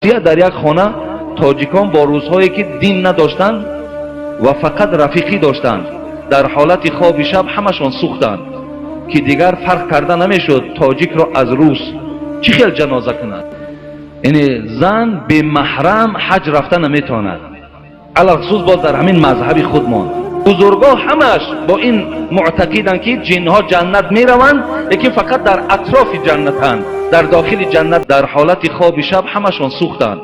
Дар як хона тоҷикон бо рӯзҳое ки дин надоштанд ва фақат рафиқӣ доштанд, дар ҳолати хоби шаб ҳамашон сӯхтанд, ки дигар фарқ карда намешуд тоҷикро аз рус. Чӣ хел ҷаноза кунад? Яъне зан бемаҳрам ҳаҷ рафта наметавонад, алалхусус боз дар ҳамин мазҳаби худмон. Бузургҳо ҳамаш бо ин муътақиданд, ки ҷинҳо ҷаннат мераванд, лекин фақат дар атрофи ҷаннатанд, дар дохили ҷаннат. Дар ҳолати хоби шаб ҳамашон сӯхтанд,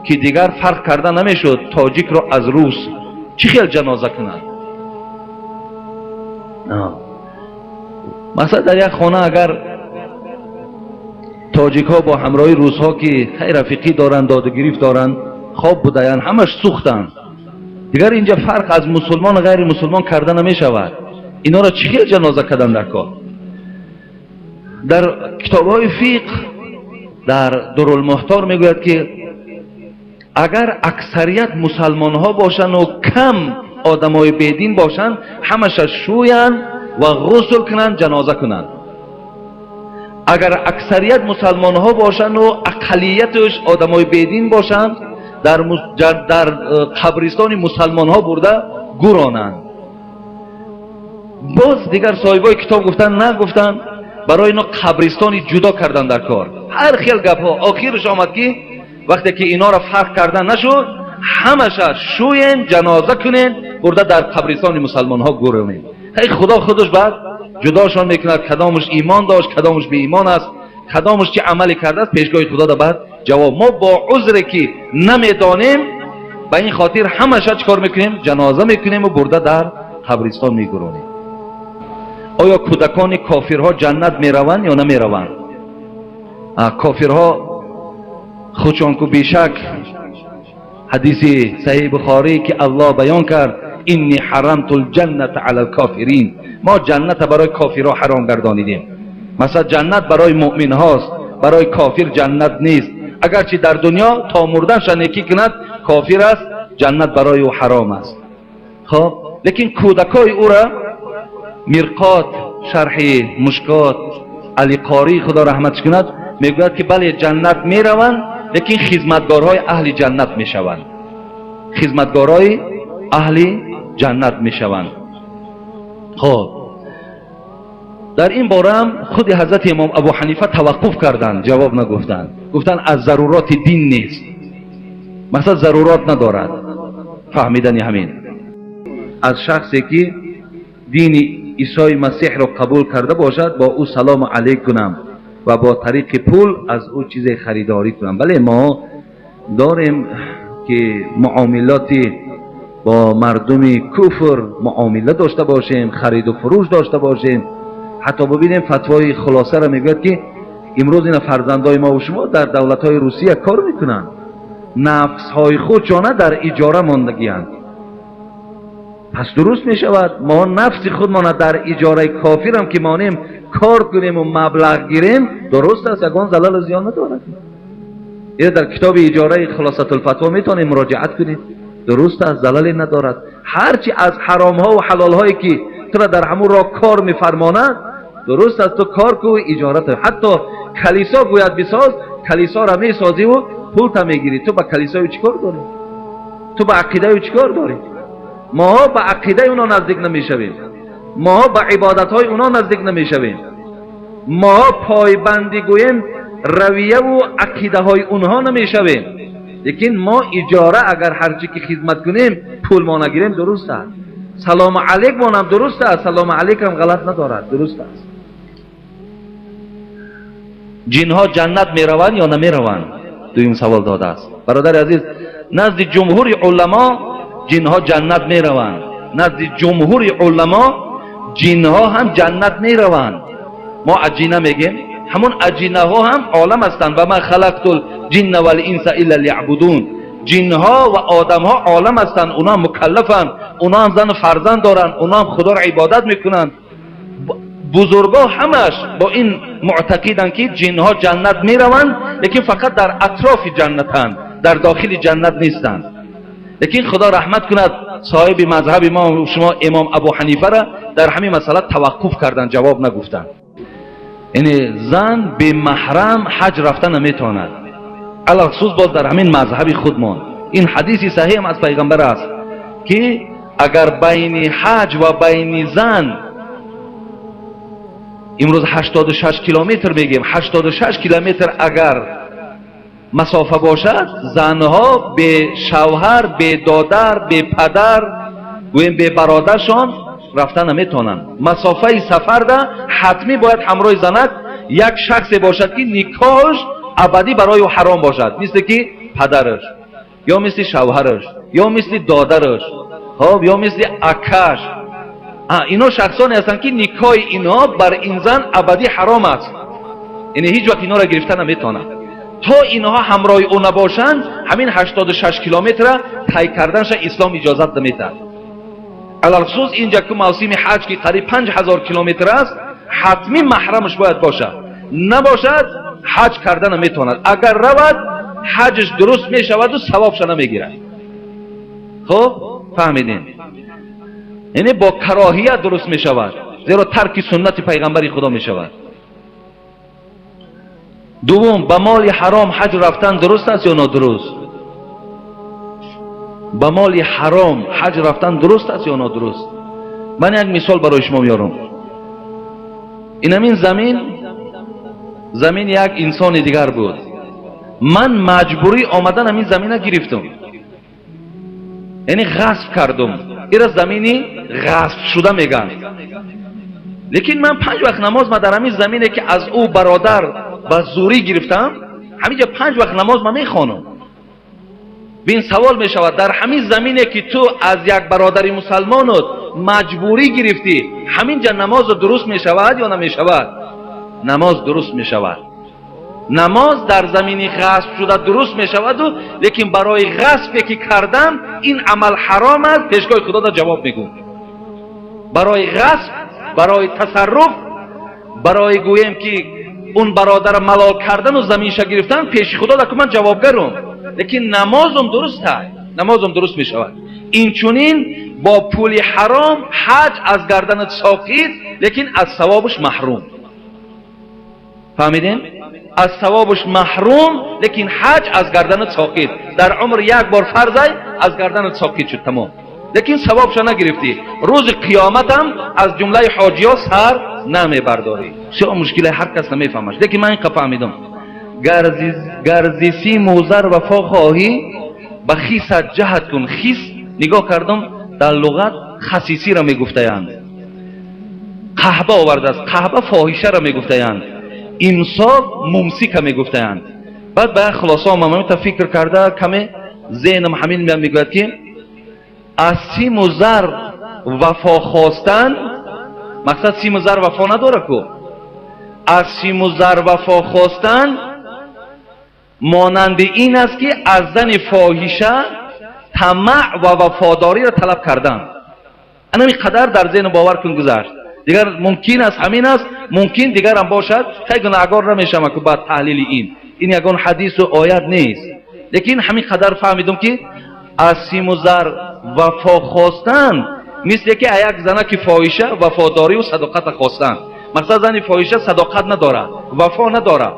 ки дигар фарқ карда намешуд тоҷикро аз рус. Чӣ хел ҷаноза кунад? Масалан, дар як хона агар тоҷикҳо бо ҳамроҳи русҳо, ки хеле рафиқӣ доранд, додугирифт доранд, хоб будаянд, ҳамаш сӯхтанд, дигар инҷа фарқ аз мусулмон ғайри мусулмон карда намешавад. Инҳоро чӣ хел ҷаноза кардан дар кор? Дар китобҳои фиқҳ, дар Дурулмуҳтор мегӯяд, ки агар аксарият мусалмонҳо бошанд кам одамои бедин бошанд, ҳамаша шӯянд ва ғусл кунанд, ҷаноза кунанд. Агар аксарият мусалмонҳо бошанду ақаллияташ одамои бедин бошанд, дар қабристони мусалмонҳо бурда гуронанд. Боз дигар соҳибои китоб гуфтанд, нагуфтанд, барои ино қабристони ҷудо кардан дар кор. Ҳар хел гапҳо охираш омад, ки вақте ки инора фарқ кардан нашуд, ҳамаша шӯен, ҷаноза кунен, бурда дар қабристони мусалмонҳо гуронед. Хай, Худо худаш баъд ҷудошон мекунад, кадомаш имон дошт, кадомаш беимон аст, кадомаш чӣ амале кардааст, пешгоҳи Худо да баъд ҷавоб. Мо бо узре ки намедонем, ба ин хотир ҳамаша чӣ кор мекунем? Ҷаноза мекунему бурда дар қабристон мегуронем. Оё кӯдакони кофирҳо ҷаннат мераванд ё намераванд? Кофирҳо худшон ку бешак ҳадиси Саҳиҳи Бухорӣ, ки Аллоҳ баён кард: «إني حرمت الجنة على الكافرين». Мо ҷанната барои кофирҳо ҳаром гардонидем. Масалан, ҷаннат барои муъминҳост, барои кофир ҷаннат нест. Агарчи дар дунё то мурданша некӣ кунад, кофир аст, ҷаннат барои ӯ ҳаром аст. Хоб, лекин кӯдакҳои ӯра Мирқот, шарҳи Мушкот, Алиқорӣ, Худо раҳматш кунад, мегӯяд, ки бале, ҷаннат мераванд, лекин хизматгорҳои аҳли ҷаннат мешаванд, хизматгорҳои аҳли ҷаннат мешаванд. Хоб, дар ин бораам худи ҳазрати имом Абу Ҳанифа таваққуф карданд, ҷавоб нагуфтанд. Гуфтанд, аз заруроти дин нест, масалан, зарурот надорад фаҳмидани ҳамин. Аз шахсе ки дини Исои Масеҳро қабул карда бошад, бо ӯ салому алейк кунам ва бо тариқи пул аз ӯ чизе харидорӣ кунам? Бале, мо дорем, ки муомилоти бо мардуми куфр муомила дошта бошем, хариду фурӯш дошта бошем. Ҳатто бибинем, фатвои Хулосаро мегӯяд, ки имрӯз ина фарзандои мо шумо дар давлатҳои Русия кор мекунанд, нафсҳои худшона дар иҷора мондагианд. Пас дуруст мешавад, мо нафси худмона дар иҷораи кофирам ки монем, кор кунему маблағ гирем, дуруст аст, ягон залалу зиён надорад. Ина дар китоби иҷораи Хулосатулфатво метавонем муроҷиат кунед. Дуруст аст, залале надорад. Ҳарчи аз ҳаромҳо ва ҳалолҳое ки тура дар ҳамун роҳ кор мефармонад, дуруст аст, ту кор ку, иҷора. Ҳатто калисо гӯяд бисоз, калисоро месозиву пулта мегирӣ. Ту ба калисои чӣ кор дорӣ? Ту ба ақидаи чӣ кор дорӣ? Моҳо ба ақидаи оно наздик намешавем, моҳо ба ибодатҳои оно наздик намешавем, моҳо пойбандӣ гӯем равияву ақидаҳои онҳо намешавем, лекин мо иҷора агар ҳарчи ки хизмат кунем, пул мо нагирем, дуруст аст. Салому алейк монам дуруст аст, салому алейкам ғалат надорад, дуруст аст. Ҷинҳо ҷаннат мераванд ё намераванд? Дуюм савол додааст бародари азиз. Назди ҷумҳури уламо ҷинҳо ҷаннат мераванд. Назди ҷумҳури уламо ҷинҳо ҳам ҷаннат мераванд. Мо аҷина мегем, ҳамон аҷинаҳо ҳам олам ҳастанд. وما خلقت الجن والإنس إلا ليعبدون. Ҷинҳо ва одамҳо олам ҳастанд, онҳо мукаллафанд, онҳо ҳам зану фарзанд доранд, онҳо ҳам Худоро ибодат мекунанд. Бузургҳо ҳамаш бо ин муътақиданд, ки ҷинҳо ҷаннат мераванд, лекин фақат дар атрофи ҷаннатанд, дар дохили ҷаннат нестанд. Лекин Худо раҳмат кунад соҳиби мазҳаби мо шумо, имом Абу Ҳанифара, дар ҳамин масъала таваққуф карданд, ҷавоб нагуфтанд. Яъне зан бемаҳрам ҳаҷ рафта наметавонад. Алалхусус боз дар ҳамин мазҳаби худмон ин ҳадиси саҳеҳ аз пайғамбар аст, ки агар байни ҳаҷ ва байни зан имрӯз 86 километр мегем, 86 километр агар масофа бошад, занҳо бе шавҳар, бе додар, бе падар, гӯем бе бародаршон рафта наметавонанд. Масофаи сафарда ҳатмӣ бояд ҳамроҳи занак як шахсе бошад, ки никоҳш абадӣ барои ӯ ҳаром бошад, мисле ки падараш ё мисли шавҳараш ё мисли додараш, хоб, ё мисли акаш. Ино шахсоне ҳастанд, ки никоҳи инҳо бар ин зан абадӣ ҳаром аст, яъне ҳеҷ вақт инҳоро гирифта наметавонад. То инҳо ҳамроҳи ӯ набошанд, ҳамин 86 километра тай карданша ислом иҷозат наметаҳад. Алалхусус инҷа ки мавсими ҳаҷ, ки қариб 5000 километр аст, ҳатмӣ маҳрамаш бояд бошад. Набошад, ҳаҷ карда наметавонад. Агар равад, ҳаҷш дуруст мешаваду савобша намегирад. Хуб, фаҳмидем? Яъне бо кароҳият дуруст мешавад, зеро тарки суннати пайғамбари Худо мешавад. Дуввум, ба моли ҳаром ҳаҷ рафтан дуруст аст ё нодуруст? Ба моли ҳаром ҳаҷ рафтан дуруст аст ё нодуруст? Ман як мисол барои шумо меорам. Инамин замин, замин як инсони дигар буд. Ман маҷбурӣ омадан ҳамин замина гирифтум, яъне ғасб кардум. Ира замини ғасбшуда мегӯянд. Лекин ман панҷ вақт намоз ма дар ҳамин замине, ки аз ӯ бародар ба зӯрӣ гирифтам, ҳаминҷа панҷ вақт намоз ма мехонам. Бин, савол мешавад: дар ҳамин замине, ки ту аз як бародари мусалмонот маҷбурӣ гирифтӣ, ҳаминҷа намозу дуруст мешавад ё намешавад? Намоз дуруст мешавад. Намоз дар замини ғасб шуда дуруст мешаваду, лекин барои ғасбе ки кардам, ин амал ҳаром аст, пешгоҳи Худода ҷавоб мегӯм. Барои ғасб, барои тасарруф, барои гӯем ки он бародара малол кардану заминша гирифтан, пеши Худо даку ман ҷавобгарум, лекин намозум дуруст аст, намозум дуруст мешавад. Инчунин бо пули ҳаром ҳаҷ аз гарданат соқит, лекин аз савобаш маҳрум. Фаҳмидем? Аз савобаш маҳрум, лекин ҳаҷ аз гарданат соқит. Дар умр як бор фарзай, аз гарданат соқит шуд, тамом, лекин савобша нагирифтӣ. Рӯзи қиёматам аз ҷумлаи ҳоҷиҳо сар намебардорӣ. Бисёр мушкиле, ҳар кас намефаҳмаш, лекин ман инқа фаҳмидам: гарзи симу зар вафо хоҳӣ, ба хисат ҷаҳд кун. Хис, нигоҳ кардам дар луғат, хасисиро мегуфтаянд. Қаҳба овардааст, қаҳба фоҳишаро мегуфтаянд, имсок мумсика мегуфтаянд. Баъд ба як хулоса омадам, та фикр карда каме зеҳнам ҳамин мегӯяд, ки аз симу зар вафо хостан, мақсад симу зар вафо надора ку, аз симу зар вафо хостан монанди ин аст, ки аз зани фоҳиша тамаъ ва вафодориро талаб кардан. Анами қадар дар зеҳну, бовар кун, гузашт. Дигар мумкин аст ҳамин аст, мумкин дигарам бошад. Хай, гунаҳгор намешавам ку баъд таҳлили ин. Ин ягон ҳадису оят нест, лекин ҳамин қадар фаҳмидум, ки аз симу зар вафо хостан мисле ки як занаки фоҳиша вафодорию садоқата хостан. Мақсад, зани фоҳиша садоқат надорад, вафо надорад.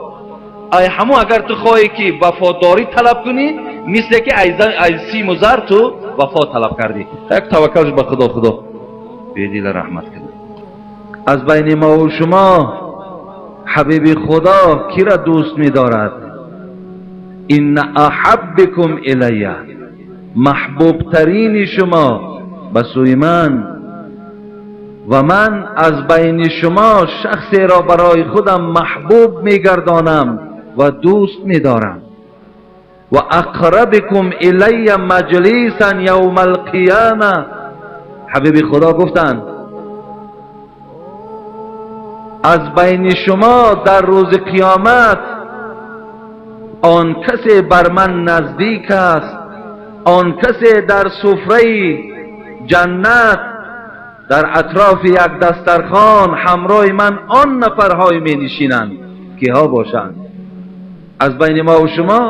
Ай ҳамун агар ту хоҳӣ, ки вафодорӣ талаб кунӣ, мисле ки ай симу зар ту вафо талаб кардӣ. Як таваккалш ба Худо, Худо бедила раҳмат кунад. Аз байни мову шумо ҳабиби Худо кира дӯст медорад? Инна аҳаббикум илайя, маҳбубтарини шумо ба сӯи ман, ва ман аз байни шумо шахсеро барои худам маҳбуб мегардонам ва дӯст медорам. Ва ақрабикум илайя маҷлисан явма алқияма. Ҳабиби Худо гуфтанд: аз байни шумо дар рӯзи қиёмат он касе бар ман наздик аст, он касе дар суфраи ҷаннат, дар атрофи як дастархон ҳамроҳи ман он нафарҳое менишинанд. Киҳо бошанд? Аз байни мо ва шумо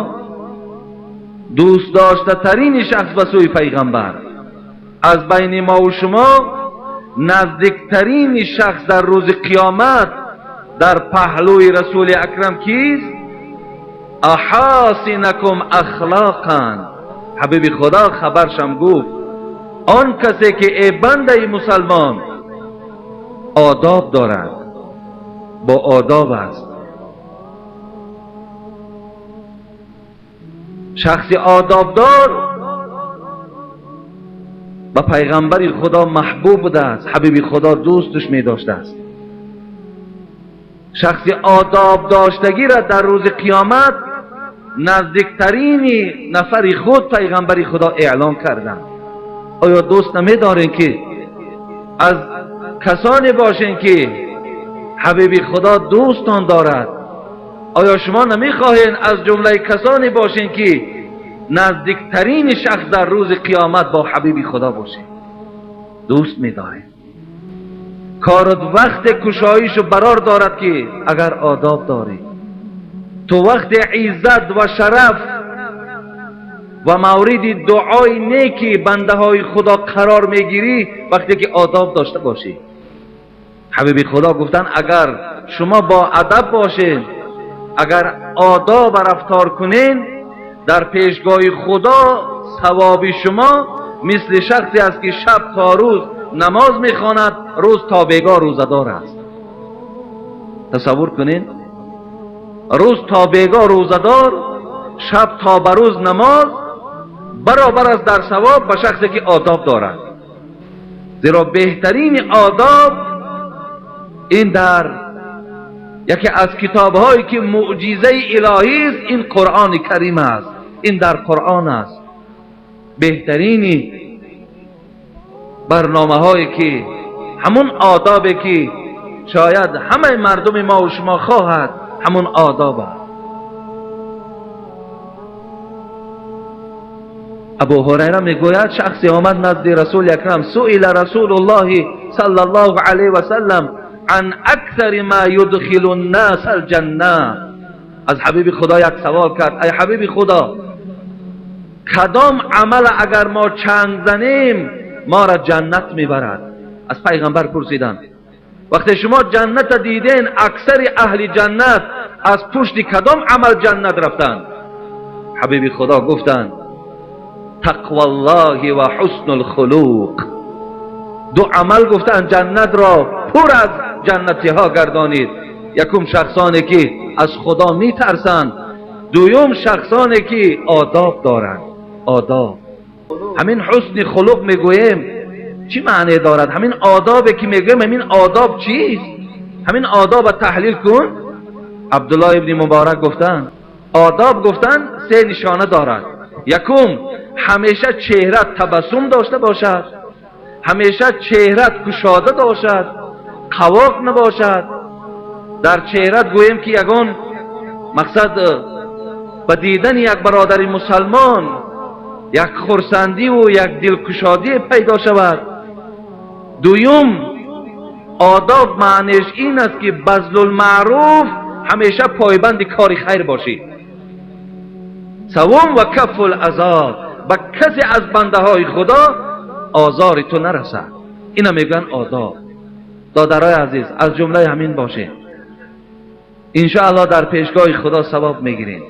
дӯст доштатарини шахс ба сӯи пайғамбар, аз байни мо ва шумо наздиктарини шахс дар рӯзи қиёмат дар паҳлӯи Расули Акрам кист? Аҳосинакум ахлоқан. Ҳабиби Худо хабаршам гуфт он касе ки эй бандаи мусалмон одоб дорад, бо одоб аст. Шахси одобдор ба пайғамбари Худо маҳбуб будааст, ҳабиби Худо дӯсташ медоштааст. Шахси одоб доштагиро дар рӯзи қиёмат наздиктарини нафари худ пайғамбари Худо эълон карданд. Оё дӯст намедорем ки аз касоне бошем ки ҳабиби Худо дӯстон дорад? Оё шумо намехоҳед аз ҷумлаи касоне бошем ки наздиктарини шахс дар рӯзи қиёмат бо ҳабиби Худо бошед? Дӯст медорем. Корат вақте кушоишу барор дорад ки агар одоб дорӣ. Ту вақте иззат ва шараф ва мавриди дуои неки бандаҳои Худо қарор мегирӣ вақте ки одоб дошта бошӣ. Ҳабиби Худо гуфтанд агар шумо бо адаб бошед, агар одоб рафтор кунед, дар пешгоҳи Худо савоби шумо мисли шахсе аст ки шаб то рӯз намоз мехонад, рӯз то бегоҳ рӯзадор аст. Тасаввур кунед, рӯз то бегоҳ рӯзадор, шаб то ба рӯз намоз баробар аст дар савоб ба шахсе ки одоб дорад. Зеро беҳтарини одоб ин дар яке аз китобҳое ки мӯъҷизаи илоҳист, ин Қуръони Карим аст, ин дар Қуръон аст. Беҳтарини барномаҳое ки ҳамун одобе ки шояд ҳамаи мардуми мо ва шумо хоҳад, ҳамун одоб аст. Абу Ҳурайра мегӯяд шахсе омад назди Расули Акрам, суила Расулуллоҳи саллаллоҳу алайҳи васаллам ан аксари ма юдхилу ннаса алҷанна. Аз ҳабиби Худо як савол кард: ай ҳабиби Худо, кадом амал агар мо чанг занем моро ҷаннат мебарад? Аз пайғамбар пурсиданд. Вақте шумо ҷанната диден, аксари аҳли ҷаннат аз пушти кадом амал ҷаннат рафтанд? Ҳабиби Худо гуфтанд: тақваллоҳи ва ҳусну лхулуқ. Ду амал гуфтанд ҷаннатро пур аз ҷаннатиҳо гардонид. Якум шахсоне ки аз Худо метарсанд, дуюм шахсоне ки одоб доранд. Одоб. Ҳамин ҳусни хулуқ мегӯем чӣ маъне дорад? Ҳамин одобе ки мегӯем, ҳамин одоб чист? Ҳамин одобро таҳлил кун. Абдуллоҳ ибни Муборак гуфтанд одоб гуфтанд се нишона дорад. Якум, ҳамеша чеҳрат табассум дошта бошад, ҳамеша чеҳрат кушода бошад, қавоқ набошад. Дар чеҳрат гӯем ки ягон мақсад ба дидани як бародари мусалмон як хурсандиву як дилкушодӣ пайдо шавад. Дуюм, одоб маънеш ин аст ки базлулмаъруф, ҳамеша пойбанди кори хайр бошӣ. Севум, ва каффул азо, ба касе аз бандаҳои Худо озори ту нарасад. Ина мегӯянд одоб. Додарои азиз, аз ҷумлаи ҳамин бошед. Иншоаллоҳ дар пешгоҳи Худо савоб мегирем.